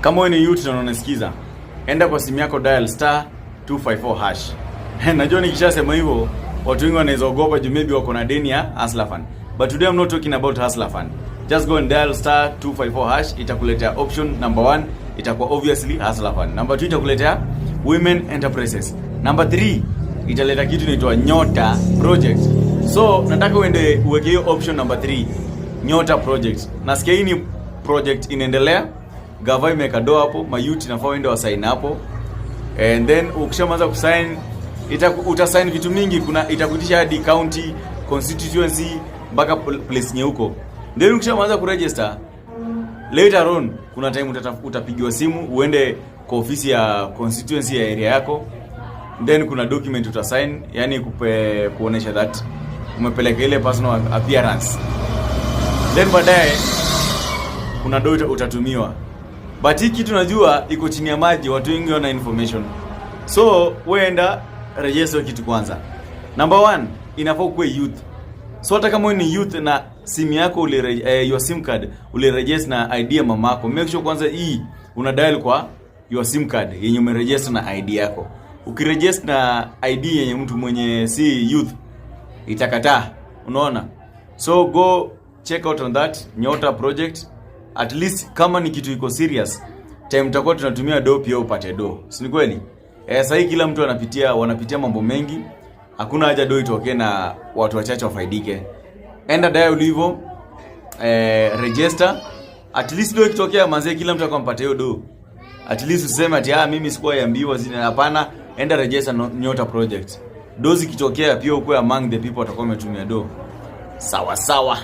Kama wewe ni youth na unanisikiza, enda kwa simu yako, dial *254#. Najua nikishasema hivyo watu wengi wanaweza ogopa juu maybe wako na deni ya Hustler Fund. But today I'm not talking about Hustler Fund. Just go and dial *254#, itakuletea option number 1, itakuwa obviously Hustler Fund. Number 2 itakuletea Women Enterprises. Number 3 italeta kitu inaitwa Nyota Project. So nataka uende uweke hiyo option number 3, Nyota Project. Nasikia hii ni project inaendelea. Gava imeweka do hapo, mayouth inafaa uende wasign hapo. And then ukishamaliza kusign utasign vitu mingi, kuna itakuitisha hadi county, constituency mpaka place nye huko. Then ukishamaliza kuregister, later on kuna time utapigiwa simu uende kwa ofisi ya constituency ya area yako, then kuna document utasign, yani kupe kuonesha that umepeleka ile personal appearance, then baadaye kuna do utatumiwa. But hii kitu najua iko chini ya maji, watu wengi wana information, so weenda register kitu kwanza. Number one, inafaa ukuwe youth. So hata kama wewe ni youth na simu yako your SIM card uliregister na ID ya mamako, make sure kwanza hii una dial kwa your SIM card yenye umeregister na ID yako. Ukiregister na ID yenye mtu mwenye si youth, itakataa, unaona? So go check out on that Nyota Project. At least kama ni kitu iko serious, time tutakuwa tunatumia do pia upate do, si ni kweli? Eh, sasa kila mtu anapitia wanapitia mambo mengi, hakuna haja do itokee na watu wachache wafaidike. Enda dial hivyo, register. At least do ikitokea, manze, kila mtu akampata hiyo do. At least useme ati, "Ah, mimi sikuwa yambiwa zina." Hapana, enda register Nyota Project. Do zikitokea pia ukuwe among the people watakuwa wametumia do. Sawa sawa.